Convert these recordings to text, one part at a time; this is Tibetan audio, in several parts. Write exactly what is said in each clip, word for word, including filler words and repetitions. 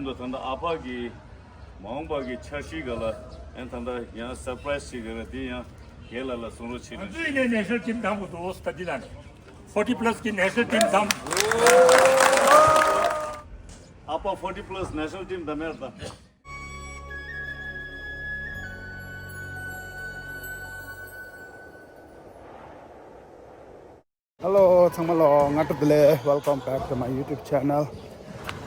ད་ལྟ་ཨ་ཕ་གི་མ་འོངས་པ་གི་འཆར་གཞི་ག་ལ་ཨན་ད་ལྟ་ཡང་སར་པ་རའི་སི་ཞིག་ག་ལ་དེ་ཡང་རྒན་ལགས་ལ་གསུང་རོགས་བྱེད་ང་ནས་ཚོའི་ནས་ནེ་ཤ་ནལ་ཊིམ་བདམས་དགོས་འདུག་ད་འདི་ལ་ནས་ཕོར་ཊི་པ་ལ་སི་གི་ནེ་ཤ་ནལ་ཊིམ་བདམས། ཨ་ཕ་ཕོར་ཊི་པ་ལ་སི་ནེ་ཤ་ནལ་ཊིམ་བདམས་ཡར་ད། Hello ཚང་མ་ལོ་སྔ་དྲོ་བདེ་ལེགས། Welcome back to my YouTube channel.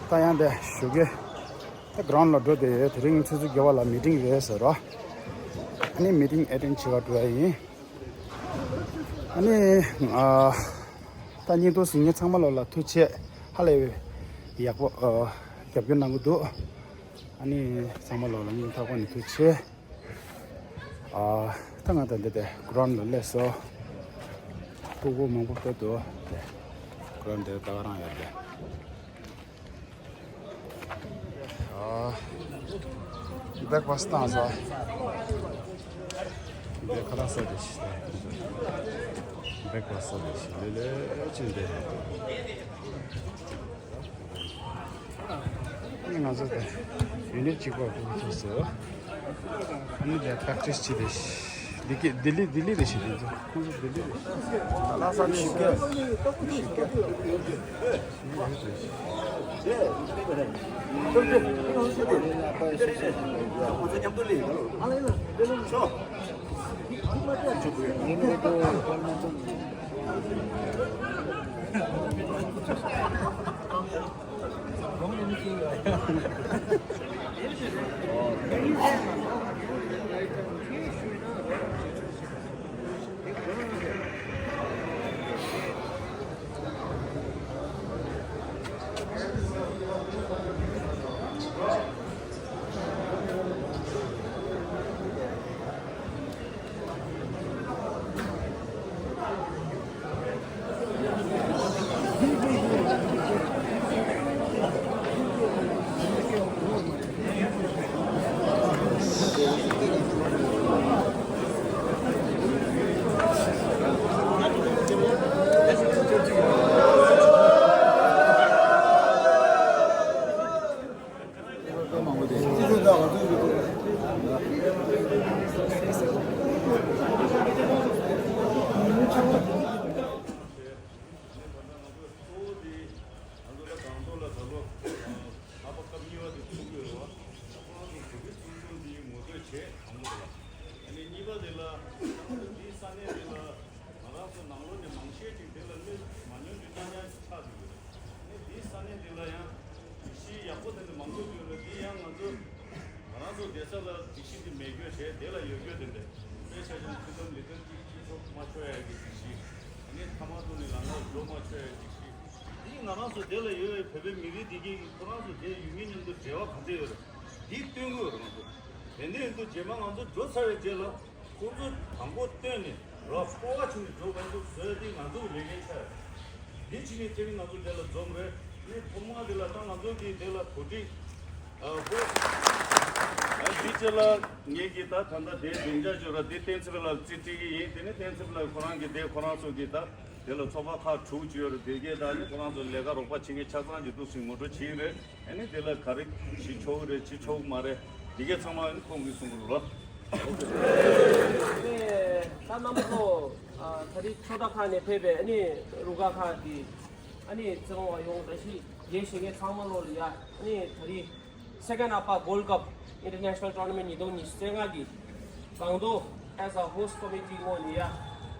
ད་ཡང་དེ་ཞུ་གི་ད་གྷི་རའུན་ལ་འགྲོ་དེ་ཡོད། དེ་རིང་ཆུ་ཚོད་བརྒྱད་པ་ལ་མི་ཊིང་རེད་ཟེར་རོ། ཨ་ནི་མི་ཊིང་ཨེ་ཊེན་བྱེད་ག་འགྲོ་ཡ་ཡིན། ཨ་ནི་ཨ་ད་སྙིང་ཐོ་ཟིན་མཁན་ཚང་མ་ལོ་ལ་ཐུགས་རྗེ་ཆེ། ཧ་ལས་ཡག་པོ་ཨ་རྒྱབ་སྐྱོར་གནང་གི་འདུག་ཨ་ནི་ཚང་མ་ལོ་ལ་སྙིང་ཐག་པ་ནས་ཐུགས་རྗེ་ཆེ། ཨ་ད་ང་ད་འདི་དེ་གྷི་རའུན་ལ་སླེབས་སོང་། སྤུ་གུ་མང་པོ་ཕེབས་འདུག་དེ་གྷི་རའུན་དེ་ད་ག་རང་ཡོད་དེ། ཨ་བྷེག་ཕ་སི་བཏང་ས། འདི་ཁ་ལག་ཟ་དེ་ཤི། བྷེག་ཕ་སི་ཟ་དེ་ཤི་ལེ་ལེ་ཅི་འདི། ཨ་ནི་ང་ཚོ་དེ་ཡུན་ནི་གཅིག་པ་སྤུ་གུ་ཐུག་སོང་། ཨ་ནི་དེ་པེག་ཊི་སི་བྱེད་དེ་ཤི། ལྡི་ལི་ལྡི་ལི་རེད་ཤི། དེ་ཚོ་ཁོང་ཚོ་ལྡི་ལི་རེད་ཤི། ལ་ས་ནི་ཞིག་ག་ཞིག་ག་ལྷག་པར་སྐབས་གཉིས་པ་དེ་ཐུག་ཡོད་རེད་བ། ཁོ་རང་ཚོ་བོད་པའི་ཚོགས་ཆུང་འདིའི་ངོ་སྤྲོད་བྱས་དང་པོ་དེ་ལ། ཨ་ནི་གཉིས་པ་དེ་ལ་འདིའི་ས་གནས་དེ་ལ་ང་རང་ཚོ་ནང་ལོགས་ནས་མང་ཤས་ཅིག་དེ་ལ་སླེབས་མ་མྱོང་རྒྱུ་རྐྱང་རྐྱང་ཅིག་ཆགས་འདུག་ཡོད་རེད། ཨ་ནི་འདིའི་ས་གནས་དེ་ལ་ཡང་སྒྲིག་གཞི་ཡག་པོ་དེ་འདྲ་མང་པོ་ཡོད་རེད། འདི་ཡང་ང་ཚོ་ང་རང་ཚོ་བསྡད་ས་ལ་སྒྲིག་གཞི་འདི་མེད་རྒྱུ་བྱས་དེ་ལ་ཡོད་རྒྱུ་དེ་འདྲ། དཔེ་ཆ་བཞག་ན་ཕུ་ཐུམ་ལི་ཐིལ་ཏི་སྤྱི་ཚོགས་མ་ཆོག་ཡ་གི་སྒྲིག་གཞི། ཨ་ནི་ཐ་མག་འཐུང་ནས་ལམ་ཁར་འགྲོ་མ་ཆོག་ཡ་གི་སྒྲིག་གཞི། འདི་ང་རང་ཚོ་དེ་ལ་ཡོད་པའི་བོད་པའི་མི་རིགས་འདི་གིས་ཁོ་རང་ཚོ་དེ་ཡུལ་མི་མཉམ་དུ་འབྲེལ་བ་ག་འདྲ་ཡོད་རེད། འདི་སྟོན་དགོས་རེད་ང་ཚོ། དེ་འདྲ་ཡིན་དུས་རྗེས་མ་ང་ཚོ་འགྲོ་ཚར་བའི་རྗེས་ལ་ཁོང་ཚོ་དང་པོ་བཏོན་ནས་རོགས་སྤོབས་པ་བྱུང་ནས་འགྲོ་བ་ཚོ་བཟོས་ཏེ་ང་ཚོ་ལས་འགན་ཆགས་ཡོད། འདི་ཕྱི་ནས་ཐེངས་ང་ཚོ་དེ་ལ་འཛོམས་རེད། ངས་ཐོག་མ་དེ་ལ་ད་ང་ཚོ་གིས་དེ་ལ་གོ་སྒྲིག་ཨ་ཧོ། ཨ་འདི་ཅེ་ལ་ངེད་ཀྱིས་ད་ད་ལྟ་དེ་སྡིངས་ཆ་བཅོས་ར་དེ་བསྟན་འཛིན་ལགས་རྩིས་སྤྲད་ཀྱི་ཡིན། དེ་ནས་བསྟན་འཛིན་ལགས་ཁོ་རང་གིས་དེ་ཁོ་རང་ཚོ་གིས་ད་དེ་ལ་ཚོགས་པ་ཁག་དྲུག་ཅིག་ཡོད་རེད། དེ་གས་ད་ནི་ཁོ་རང་ཚོ་ལས་ཀ་རོགས་པ་བྱེད་མཁན་ཆ་ཚང་གི་འདུག་སེ་ངོ་སྤྲོད་བྱེད་ཀྱི་རེད། ཨ་ནི་དེ་ལ་ག་རེ་བྱེད་ཆོག་གི་རེད་བྱེད་ཆོག་གི་མ་རེད། དེ་གས་ཚང་མ་ཨ་ནི་ཁོང་གིས་གསུང་གི་རེད་ལ། ད་རྣམ་པ་ཚོ་ཨ་ད་རེས་ཚོགས་བརྡ་ཁག་ནས་ཕེབས་པའི་ཨ་ནི་རུ་ཁག་ཁག་གི་ཨ་ནི་བརྩི་མཐོང་བ་ཡོངས་བཀྲ་ཤིས་བདེ་ཞེས་ངས་ཚང་མ་ལོ་ལ་ཡ་ཨ་ནི་ད་རེས་Second Appa Gold Cup International Tournament ཉིས་སྟོང་ཉི་ཤུ་རྩ་ལྔ་གི་སྒང་ཏོག་as a host committee ངོས་ནས་ཡ་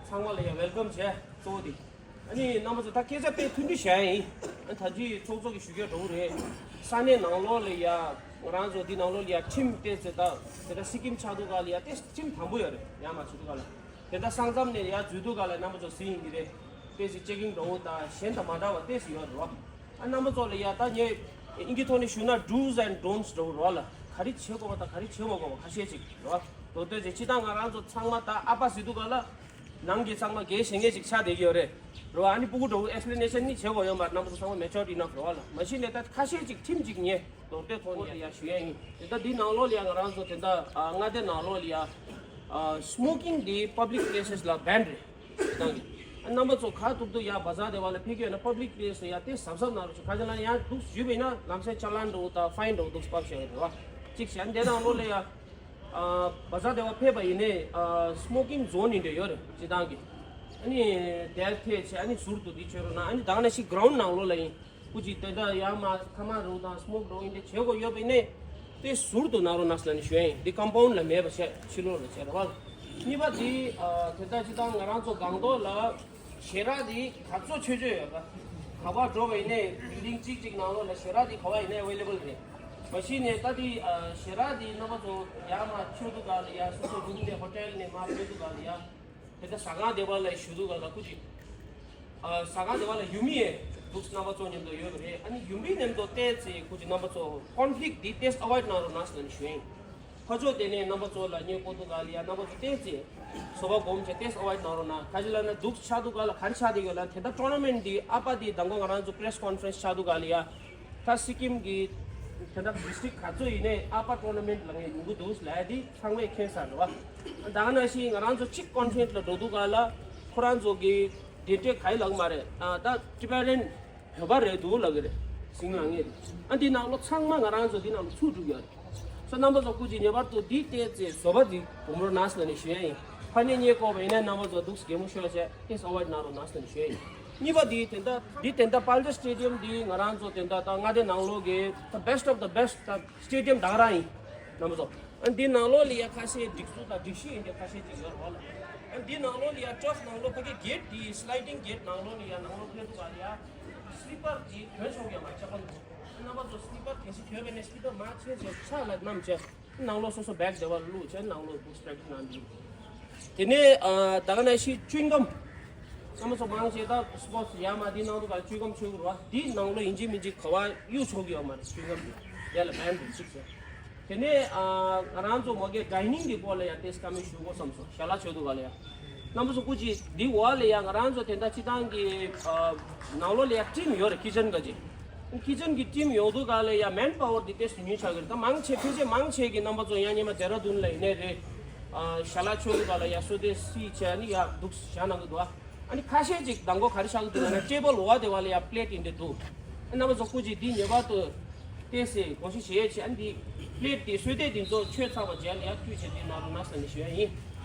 ཚང་མ་ལ་ཡ་welcome་བྱས་གཙོ་བོ་དེ། ཨ་ནི་རྣམ་པ་ཚོ་ད་སྐད་ཆ་དཔེ་མཐུན་སྒྲིལ་བྱས་ཡིན། ཨ་ད་ཅི་ཚོགས་གཙོ་གིས་ཞུ་སྐད་འགྲོ་གི་རེད། ས་གནས་ནང་ལོགས་ལ་ཡ་ང་རང་ཚོ་འདི་ནང་ལོགས་ལ་ཡ་ཁྲིམས་དེ་ཚོ་ད་དེ་འདྲ་སི་ཀིམ་ཆགས་འདུག་ག་ལ་ཡ་དེ་ཁྲིམས་དམ་པོ་ཡོད་རེད། ཡ་མ་བྱེད་འདུག་ག་ལ་དེ་ད་ས་མཚམས་ནས་ཡ་འཛུལ་འདུག་ག་ལ་རྣམ་པ་ཚོ་གཟིགས་ཡིན་གྱི་རེད། དཔེ་ཟིག་ཅེ་ཀིང་འགྲོ་འོ་ད་གཞན་དང་མ་འདྲ་བ་དེ་ཟིག་ཡོད་རེད་བ། ཨ་རྣམ་པ་ཚོ་ལ་ཡ་ད་ངས་ཨིན་ཇིའི་ཐོག་ནས་ཞུ་ན་do's and don'ts འགྲོ་རོགས་ལ་ག་རེ་བྱེད་དགོས་པ་དང་ག་རེ་བྱེད་མ་དགོས་པ་ཁ་ཤས་ཅིག་རེད་བ། མདོར་བསྡུས་ཅིག་སྤྱིར་བཏང་ང་རང་ཚོ་ཚང་མ་ད་ཨ་ཕ་ཟེར་འདུག་ག་ལ། ནང་གི་ཚང་མ་རྒན་གཞོན་སྐྱེས་ཅིག་ཆགས་བསྡད་ཀྱི་ཡོད་རེད། རེད་བ། ཨ་ནི་སྤུ་གུ་འདྲ་བོ་explanation ནི་བྱེད་དགོས་ཡོད་མ་རེད། རྣམ་པ་ཚོ་ཚང་མ་mature enough རེད་བ་ལ། མ་གཞི་ནས་ད་ཁ་ཤས་ཅིག་ཁྲིམས་ཅིག་ངས་མདོར་བསྡུས་ཐོག་ནས་ཡ་ཞུ་ཡ་ཡིན། དེ་ད་འདི་ནང་ལོགས་ལ་ཡ་ང་རང་ཚོ་དེ་འདྲ་ཨ་མངའ་སྡེ་ནང་ལོགས་ལ་ཡ་ཨ་smoking འདི་public places ལ་ban རེད། དེ་དང་གི་ རྣམ་པ་ཚོ་ག་ཐུབ་ཐུབ་ཡ་བ་ཛར་དེ་བ་ལ་ཕེབས་ཀྱི་ཡོད་ན་པབ་ལིག་པི་ལེ་སི་ལ་ཡ་དེ་གཟབ་གཟབ་གནང་རོགས་ཞུ། ག་ཅི་ལ་ཡང་འདུག་ཞུས་པ་ཡིན་ན་ལམ་སེང་ཅ་ལན་འགྲོ་དང་ཕའིན་འགྲོ་འདུག་པབ་བཤད་ཡོད་རེད་བ། གཅིག་བྱས་འདི་ནང་ལོགས་ལ་ཡ། ཨ་བ་ཛར་དེ་བ་ཕེབས་པ་ཡིན་ནའི་ཨ་སི་མོ་ཀིང་ཛོན་ཡིན་འདྲ་ཡོད་རེད་སྤྱི་བཏང་གི། ཨ་ནི་དེར་ཐད་བྱས་ཨ་ནི་ཟུར་དུ་འདི་བྱོས་རོགས་གནང་། ཨ་ནི་ད་ག་ནང་བཞིན་གྷི་རའུན་ཌི་ནང་ལོགས་ལ་ཡིན། སྐུ་མཁྱེན་དེ་འདྲ་ཡར་མར་ཐ་མག་རོགས་དང་སི་མོག་རོགས་ཡིན་དེ་བྱེད་དགོས་ཡོད་པ་ཡིན་ནའི་དེ་ཟུར་དུ་གནང་རོགས་གནང་ཟེར་ནས་ཞུ་ཡ་ཡིན། འདི་ཀམ་པའུན་ཌི་ལ་མེད་པ་བྱས་ཕྱི་ལོགས་ལ་བྱས་རེད་བ། གཉིས་པ་འདི་ཨ་དེ་འདྲ་སྤྱི་བཏང་ང་རང་ཚོ་སྒང་ཏོག་ལ་ཞལ་རས་འདི་ག་ཚོད་ཆོད་ཆོད་ཡོད་ག་ག་པར་འགྲོ་བ་ཡིན་ནའི་བིལ་ཌིང་གཅིག་གཅིག་ནང་ལོགས་ལ་ཞལ་རས་འདི་ག་པར་ཡིན་ནའི་ཨ་ཝེ་ལེ་བལ་རེད། མ་གཞི་ནས་ད་འདི་ཨ་ཞལ་རས་འདི་རྣམ་པ་ཚོ་ཡར་མར་ཆོས་དུ་ག་ལ་ཡ་སོ་སོ་རུམ་ནས་ཧོ་ཊེལ་ནས་མར་ཆོས་དུ་ག་ལ་ཡ། དེ་ལྟར་ཟ་ཁང་སྡེ་བ་ལ་ཞུ་དུས་ག་ལ་སྐུ་མཁྱེན། ཨ་ཟ་ཁང་སྡེ་བ་ལ་ཡུལ་མི་ཡས་འདུག་རྣམ་པ་ཚོ་མཉམ་དུ་ཡོད་པ་རེད། ཨ་ནི་ཡུལ་མི་མཉམ་དུ་བལྟས་ཚེ་སྐུ་མཁྱེན་རྣམ་པ་ཚོ་ཀོན་ཕི་ལིག་འདི་ཏོག་ཙམ་ཨ་བོ་ཡིཌ་གནང་རོགས་གནང་ཟེར་ནས་ཞུ་ཡིན། ཕར་ཕྱོགས་དེ་ནས་རྣམ་པ་ཚོ་ལ་ངས་གོ་དུས་ག་ལ་ཡ་རྣམ་པ་ཚོ་བལྟས་ཚེ་བཟོ་པ་སྒོམ་བྱས་ཏོག་ཙམ་ཨ་བོ་ཡིཌ་གནང་རོགས་གནང་། ག་ཅི་ལབ་ན་འདུག་ཆགས་དུས་ག་ལ་ག་རེ་ཆགས་བསྡད་ཡོད་ལབ་ན། དེ་ལྟར་ཊོར་ན་མེན་ཊི་འདི་ཨ་པ་འདི་མདང་དགོང་ང་རང་ཚོ་པི་རེ་སི་ཀོན་ཕ་རེན་སི་ཆགས་དུས་ག་ལ་ཡ། ད་སི་ཀིམ་གི་དེ་འདྲ་ཌི་སི་ཊིག་ག་ཚོད་ཡིན་ནའི་ཨ་པ་ཊོར་ན་མེན་ཊི་ལ་ངས་ཡོང་གི་འདུག་ལབ་ཡ་འདི་ཚང་མས་མཁྱེན་ས་རེད་བ། ད་ག་ནང་བཞིན་ང་རང་ཚོ་གཅིག་ཀོན་ཕ་རེན་སི་ལ་འགྲོ་དུས་ག་ལ་ཁོ་རང་ཚོ་གི་དེ་འདྲའི་ག་ཡི་ལབ་གི་མ་རེད། ཨ་ད་ཊི་བེ་ཊན་བོད་པ་རེད་འདུག་ལབ་གི་རེད། ཟིང་ལ་ངེས་རེད། ཨ་འདི་ནང་ལོགས་ཚང་མ་ང་རང་ཚོ་འདི་ནང་ལ་ཚུད་འགྲོ་གི་ཡོད་རེད། སོ་རྣམ་པ་ཚོ་སྐུ་མཁྱེན་ངེས་པར་དུ་འདི་བལྟས་ཚེ་བཟོ་པ་འདི་སྒོམ་རོགས་གནང་ཟེར་ནས་ཞུ་ཡ་ཡིན། ཕ་ནས་ངས་གོ་བ་ཡིན་ན་རྣམ་པ་ཚོ་འདུག་སེ་གད་མོ་ཤོར་བྱས་ཏོག་ཙམ་ཨ་བོ་ཡིཌ་གནང་རོགས་གནང་ཟེར་ནས་ཞུ་ཡ་ཡིན། གཉིས་པ་འདི་དེ་འདྲ་འདི་དེ་འདྲ་པཱལ་ཇར་སི་ཊེ་ཌི་ཡམ་འདི་ང་རང་ཚོ་དེ་འདྲ་ད་མངའ་སྡེ་ནང་ལོགས་ཀྱི་ད་བྷེ་སི་ཊི་ཨོཕ་ད་བྷེ་སི་ཊི་ད་སི་ཊེ་ཌི་ཡམ་ད་ག་རང་ཡིན། རྣམ་པ་ཚོ། ཨ་འདི་ནང་ལོགས་ལ་ཡ་ཁ་ཤས་སྒྲིག་འཛུགས་དང་སྒྲིག་གཞི་ཡིན་གྱི་ཁ་ཤས་ཅིག་ཡོད་རེད་བ་ལ། ཨ་འདི་ནང་ལོགས་ལ་ཡ་ཊར་ཕི་ནང་ལོགས་ཕ་གི་གེ་ཊི་འདི་སི་ལའི་ཌིང་གེ་ཊི་ནང་ལོགས་ལ་ཡ་ནང་ལོགས་ཕེབས་དུས་ག་ལ་ཡ་སི་ལི་པར་འདི་གྱོན་ཆོག་གི་ཡོད་མ་རེད། ཁྱབ་པ་འདུག་ཨ་རྣམ་པ་ཚོ་སི་ལི་པར་གལ་སྲིད་གྱོན་པ་ཡིན་ན་སི་ལི་པར་མར་ཕྱིན་བྱས་ཕྱག་ལ་བསྣམས་བྱས། ནང་ལོགས་སོ་སོ་བེག་དེ་བ་བླུགས་བྱས་ནང་ལོགས་འདུག་སེ་པེག་ཊི་གནང་འདུག་དེ་ནས་ཨ་ད་ག་ནང་བཞིན་ཅུའིང་གམ། རྣམ་པ་ཚོ་མང་ཆེ་ད་སི་པོར་ཊི་ཡར་མར་འདི་ནང་དུ་ག་ཅུའིང་གམ་མཆོད་ཀྱི་རེད་བ། འདི་ནང་ལོགས་ཡིན་གཅིག་མིན་གཅིག་ག་པར་གཡུག་ཆོག་གི་ཡོད་མ་རེད། ཅུའིང་གམ་འདི་ཡར་ལ་བེན་འདུག་གཅིག་བྱས། དེ་ནས་ཨ་ང་རང་ཚོ་མ་གི་ཌའི་ནིང་གི་སྐོར་ལ་ཡང་ཏོག་ཙམ་བཀའ་མོལ་ཞུ་དགོས་བསམ་སོང་། ཞལ་ལག་མཆོད་དུས་ག་ལ་ཡ། རྣམ་པ་ཚོ་སྐུ་མཁྱེན་འདི་འོག་ལ་ཡ་ང་རང་ཚོ་དེ་འདྲ་སྤྱི་བཏང་གི་ཨ་ནང་ལོགས་ལ་ཡ་ཊིམ་ཡོད་རེད། ཁི་ཆན་ག་ཅིག་ཁི་ཆན་གྱི་ཊིམ་ཡོང་དུས་ག་ལ་ཡ་མེན་པ་ཝར་འདི་ཏོག་ཙམ་ཉུང་ཆགས་ཀྱི་རེད། ད་མང་ཆེ་ཕལ་ཆེར་མང་ཆེ་གི་རྣམ་པ་ཚོ་ཡང་སྔོན་མ་ལྡེ་ར་ལྡུན་ལ་ཡིན་ནའི་རེད། ཨ་ཞལ་ལག་མཆོད་དུས་ག་ལ་ཡ་སོ་དེ་སི་བྱས་ནི་ཡ་འདུག་བཞག་གནང་གི་འདུག་ཨ་ཨ་ནི་ཁ་ཤས་ཅིག་མདང་དགོང་ག་རེ་བཞག་གི་འདུག་ལབ་ན་ཊེ་བལ་འོག་དེ་བ་ལ་ཡ་པི་ལེ་ཊི་འདི་འདུག་ཨ་རྣམ་པ་ཚོ་སྐུ་མཁྱེན་འདི་ངེས་པར་དུ་ཏོག་ཙམ་དགོངས་ཞིབ་བྱེད་ཡས་བྱས། ཨ་འདི་པི་ལེ་ཊི་འདི་སོ་དེ་འདི་ཚོ་མཆོད་ཚར་བ་རྗེས་ལ་ཡ་བཀྲུས་བྱས་འདི་གནང་རོགས་གནང་ཟེར་ནས་ཞུ་ཡ་ཡིན།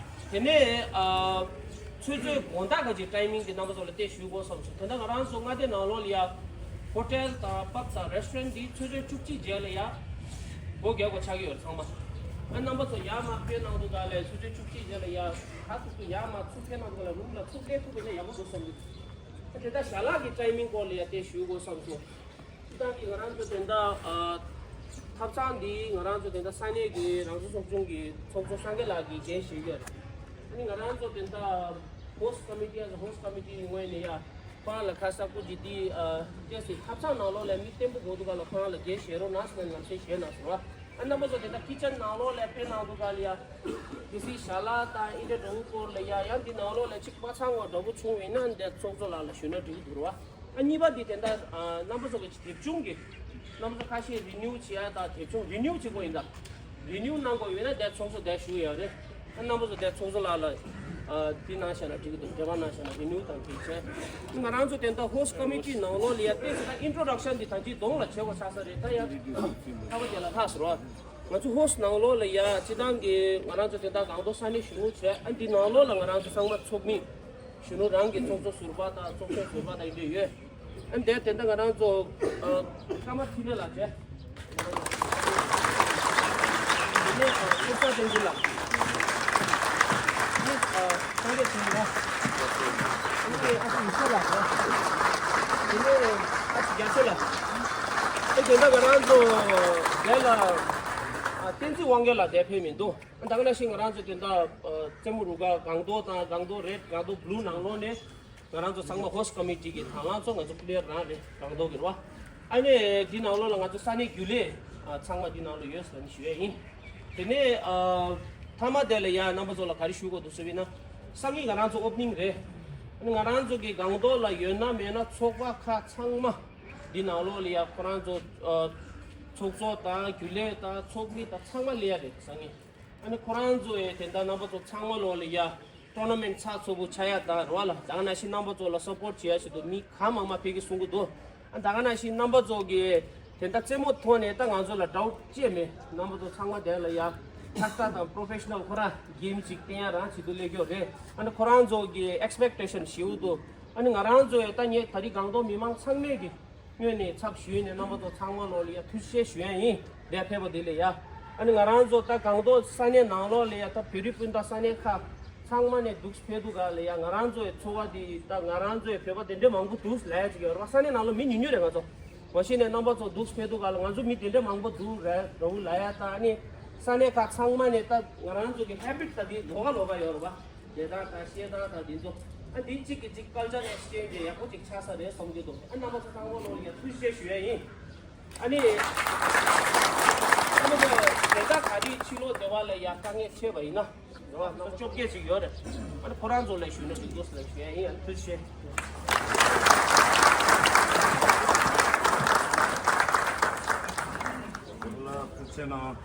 དེ་ནས་ཨ་ཚོད་ཚོད་དགོང་དག་གི་ཊའི་མིང་གི་རྣམ་པ་ཚོ་ལ་ཏོག་ཙམ་ཞུ་དགོས་བསམ་སོང་། དེ་འདྲ་ང་རང་ཚོ་མངའ་སྡེ་ནང་ལོགས་ལ་ཡ་ཧོ་ཊེལ་དང་པབ་དང་རེ་སི་ཊོ་རན་འདི་ཚོད་ཚོད་བཅུ་གཅིག་རྗེས་ལ་ཡ་སྒོ་རྒྱག་དགོས་ཆགས་ཀྱི་ཡོད་རེད་ཚང་མ། ཨ་རྣམ་པ་ཚོ་ཡར་མར་ཕེབས་གནང་དུས་ག་ལ་ཚོད་ཚོད་བཅུ་གཅིག་རྗེས་ལ་ཡ་ག་ཐུབ་ཐུབ་ཡར་མར་ཚུར་ཕེབས་གནང་དུས་ག་ལ་རུམ་ལ་ཚུར་སླེབས་ཐུབ་པ་ཡིན་ན་ཡག་པོ་འདུག་བསམ་གྱི། ཨ་དེ་འདྲ་ཞལ་ལག་གི་ཊའི་མིང་སྐོར་ལ་ཡ་ཏོག་ཙམ་ཞུ་དགོས་བསམ་སོང་། སྤྱི་བཏང་གི་ང་རང་ཚོ་དེ་འདྲ་ཨ་ཐབ་ཚང་འདི་ང་རང་ཚོ་དེ་འདྲ་ས་གནས་ཀྱི་རང་བྱུང་སྲུང་སྐྱོང་གི་ཚོགས་གཙོ་སངས་རྒྱས་ལགས་ཀྱིས་འགན་བཞེས་ཀྱི་ཡོད་རེད། ཨ་ནི་ང་རང་ཚོ་དེ་འདྲ་ཧོ་སི་ཊི་ཀོ་མི་ཊི་ཨ་ཧོ་སི་ཊི་ཀོ་མི་ཊི་ངོས་ནས་ཡ་ཁོ་རང་ལ་ཁ་གསབ་སྐུ་མཁྱེན་འདི་ཨ་ཏོག་ཙམ་ཐབ་ཚང་ནང་ལོགས་ལ་མི་བརྟན་པོ་དགོས་འདུག་ག་ལ་ཁོ་རང་ལ་འགན་བཞེས་རོགས་གནང་ཟེར་ནས་ལམ་སེང་བཞེས་གནང་སོང་བ། ཨ་རྣམ་པ་ཚོ་དེ་འདྲ་ཁི་ཆན་ནང་ལོགས་ལ་ཕེབས་གནང་འདུག་ག་ལ་ཡ། གལ་སྲིད་ཞལ་ལག་དང་ཨི་འདྲ་འདྲ་བོ་སྐོར་ལ་ཡ་ཡང་འདི་ནང་ལོགས་ལ་ཅིག་མ་ཚང་བ་འདྲ་བོ་བྱུང་བ་ཡིན་ན་འདི་ཚོགས་གཙོ་ལགས་ལ་ཞུས་ན་འགྲིག་གི་འདུག་ར་བ། ཨ་གཉིས་པ་འདི་དེ་འདྲ་ཨ་རྣམ་པ་ཚོ་གི་དེབ་ཆུང་གི་རྣམ་པ་ཚོ་ཁ་ཤས་རི་ནིའུ་བྱེད་ཡ་དང་དེབ་ཆུང་རི་ནིའུ་བྱེད་དགོས་ཡིན་ད། རི་ནིའུ་གནང་དགོས་ཡོད་ན་འདི་ཚོགས་གཙོ་འདི་ཞུ་ཡ་རེད། ཨ་རྣམ་པ་ཚོ་འདི་ཚོགས་གཙོ་ལགས་ལ་ཨ་འདི་གནང་བཞག་ན་འགྲིག་གི་འདུག་འབྲེལ་བ་གནང་བཞག་ན་རི་ནིའུ་དང་དེ་བྱས། ང་རང་ཚོ་དེ་འདྲ་ཧོ་སི་ཊི་ཀོ་མི་ཊི་ནང་ལོགས་ལ་ཡ་ཏོག་ཙམ་ད་ཨིན་ཊྲོ་ཌག་ཤན་འདི་ད་ཅི་གདོང་ལ་བྱེད་དགོས་ཆགས་ས་རེད་ད་ཡ། ཁ་བ་རྒྱལ་ལ་ལྷག་ཟེར་བ། ང་ཚོ་ཧོ་སི་ཊི་ནང་ལོགས་ལ་ཡ་སྤྱི་བཏང་གི་ང་རང་ཚོ་དེ་འདྲ་སྒང་ཏོག་ས་གནས་གཞོན་ནུ་བྱས་ཨ་འདི་ནང་ལོགས་ལ་ང་རང་ཚོ་ཚང་མ་ཚོགས་མི་གཞོན་ནུ་རང་གི་ཚོགས་གཙོ་ཟུར་པ་དང་ཚོགས་གཞོན་ཟུར་པ་དང་ཡིན་འདྲ་ཡོད། ཨ་འདི་དེ་འདྲ་ང་རང་ཚོ་ཨ་ཀརྨ་འཕྲིན་ལས་ལགས་བྱས། དེ་ནས་ཨ་སྐལ་བཟང་བསྟན་འཛིན་ལགས། དེ་ནས་ཨ་སངས་རྒྱས་ཚེ་རིང་ལགས། དེ་ནས་ཨ་ཅེ་རྒྱ་མཚོ་ལགས། ཨ་དེ་འདྲ་ང་རང་ཚོ་རྒན་ལགས་ཨ་བསྟན་འཛིན་དབང་རྒྱལ་ལགས་དེ་ཕེབས་མི་འདུག་ཨ་ད་ག་ནང་བཞིན་ང་རང་ཚོ་དེ་འདྲ་ཨ་རྩེད་མོ་རུ་ཁག་སྒང་ཏོག་དང་སྒང་ཏོག་རེཌ་སྒང་ཏོག་བྷུ་ལུ་ནང་ལོགས་ནས་ང་རང་ཚོ་ཚང་མ་ཧོ་སི་ཊི་ཀོ་མི་ཊི་གི་དང་བླངས་ཚོ་ང་ཚོ་པི་ལེ་ཡར་རང་རེད་སྒང་ཏོག་གི་རེད་བ། ཨ་ནི་འདི་ནང་ལོགས་ལ་ང་ཚོ་ས་གནས་རྒྱུན་ལས་ཨ་ཚང་མ་འདི་ནང་ལ་ཡོད་ཟེར་ནས་ཞུ་ཡས་ཡིན། དེ་ནས་ཨ་མཐའ་མ་དེ་ལ་ཡ་རྣམ་པ་ཚོ་ལ་ག་རེ་ཞུ་དགོས་འདུག་ཟེར་བས་ན། སང་ཉིན་ང་རང་ཚོ་ཨོ་པ་ནིང་རེད། ཨ་ནི་ང་རང་ཚོ་གི་སྒང་ཏོག་ལ་ཡོད་ན་མེད་ན་ཚོགས་པ་ཁག་ཚང་མ་འདི་ནང་ལོགས་ལ་ཡ་ཁོ་རང་ཚོ་ཨ་ཚོགས་གཙོ་དང་རྒྱུན་ལས་དང་ཚོགས་མི་དང་ཚང་མ་སླེབས་ཡ་རེད་སང་ཉིན། ཨ་ནི་ཁོ་རང་ཚོ་ཡ་དེ་འདྲ་རྣམ་པ་ཚོ་ཚང་མ་ལོགས་ལ་ཡ། ཊོར་ན་མེན་ཊི་ཚགས་ཚུད་པོ་ཆགས་ཡ་དང་རེད་བ་ལ། ད་ག་ནང་བཞིན་རྣམ་པ་ཚོ་ལ་སབ་པོར་ཊི་བྱེད་ཡ་ཞིག་འདུག་མི་གང་མང་མང་ཕ་གིར་གསུང་གི་འདུག་ཨ་ད་ག་ནང་བཞིན་རྣམ་པ་ཚོ་གི་དེ་འདྲ་རྩེད་མོ་ཐོག་ནས་ད་ང་ཚོ་ལ་ཌའུ་ཊི་ཅི་ཡང་མེད། རྣམ་པ་ཚོ་ཚང་མ་དེ་ལ་ཡ་ཐག་ཐག་དང་པོ་རོ་ཕེ་ཤི་ནལ་ཁོ་རང་གེམ་ཅིག་སྟོན་ཡ་རང་བྱེད་དུ་སླེབས་ཀྱི་ཡོད་རེད། ཨ་ནི་ཁོ་རང་ཚོ་གི་ཨེག་སི་པེག་ཊེ་ཤན་ཞེ་པོ་འདུག་ཨ་ནི་ང་རང་ཚོ་ཡ་ད་ངས་ད་རེས་སྒང་ཏོག་མི་མང་ཚང་མས་ཀྱི་སྔོན་ནས་ཚབ་ཞུས་ནས་རྣམ་པ་ཚོ་ཚང་མ་ལོག་ལ་ཡ་ཐུགས་རྗེ་ཆེ་ཞུ་ཡ་ཡིན། འདིར་ཕེབས་པ་དེ་ལ་ཡ། ཨ་ནི་ང་རང་ཚོ་ད་སྒང་ཏོག་ས་གནས་ནང་ལོགས་ལ་ཡ་ད་བོད་རིགས་སྤུན་ཟླ་ས་གནས་ཁག་ཚང་མ་ནས་འདུག་ཕེབས་འདུག་ག་ལ་ཡ། ང་རང་ཚོའི་ཚོ་བ་འདི་ད་ང་རང་ཚོའི་བོད་པ་དེ་འདྲའི་མང་པོ་འདུག་ལབ་ཡ་ཅིག་ཡོད་རེད་བ། ས་གནས་ནང་ལ་མི་ཉུང་ཉུང་རེད་ང་ཚོ། མ་གཞི་ནས་རྣམ་པ་ཚོ་འདུག་ཕེབས་འདུག་ག་ལ། ང་ཚོ་མི་དེ་འདྲའི་མང་པོ་འདུག་རེད་འདྲ་བོ་ལབ་ཡ། ད་ཨ་ནི་ས་གནས་ཁག་ཚང་མ་ནས་ད་ང་རང་ཚོ་གི་ཧེ་བིཊ་ད་དེ་ལོགས་ཀ་ལོགས་ཀ་ཡོད་རེད་བ། བྱེད་སྟངས་དང་བཤད་སྟངས་དང་འདི་ཚོ། ཨ་འདི་གཅིག་གིས་གཅིག་ཀལ་ཅར་ཨེག་སི་ཅེན་ཇི་ཡག་པོ་ཅིག་ཆགས་ས་རེད་བསམ་གྱི་འདུག་ཨ་རྣམ་པ་ཚོ་ཚང་མ་ལོག་ལ་ཡ་ཐུགས་རྗེ་ཆེ་ཞུ་ཡ་ཡིན། ཨ་ནི། ཨ་ནི་དེ་ད་ག་རེ་ཕྱི་ལོགས་སྡེ་བ་ལ་ཡ་དཀའ་ངལ་འཕྲད་པ་ཡིན་ན། རེད་བ། རྣམ་པ་བཅོ་བརྒྱད་ཅིག་ཡོད་རེད། ཨ་ནི་ཁོ་རང་ཚོ་ལ་ཞུས་ན་འགྲིག་འདུག་ཟེར་ཞུ་ཡ་ཡིན། ཨ་ནི་ཐུགས་རྗེ་ཆེ། ལ་ཐུགས་རྗེ་གནང་།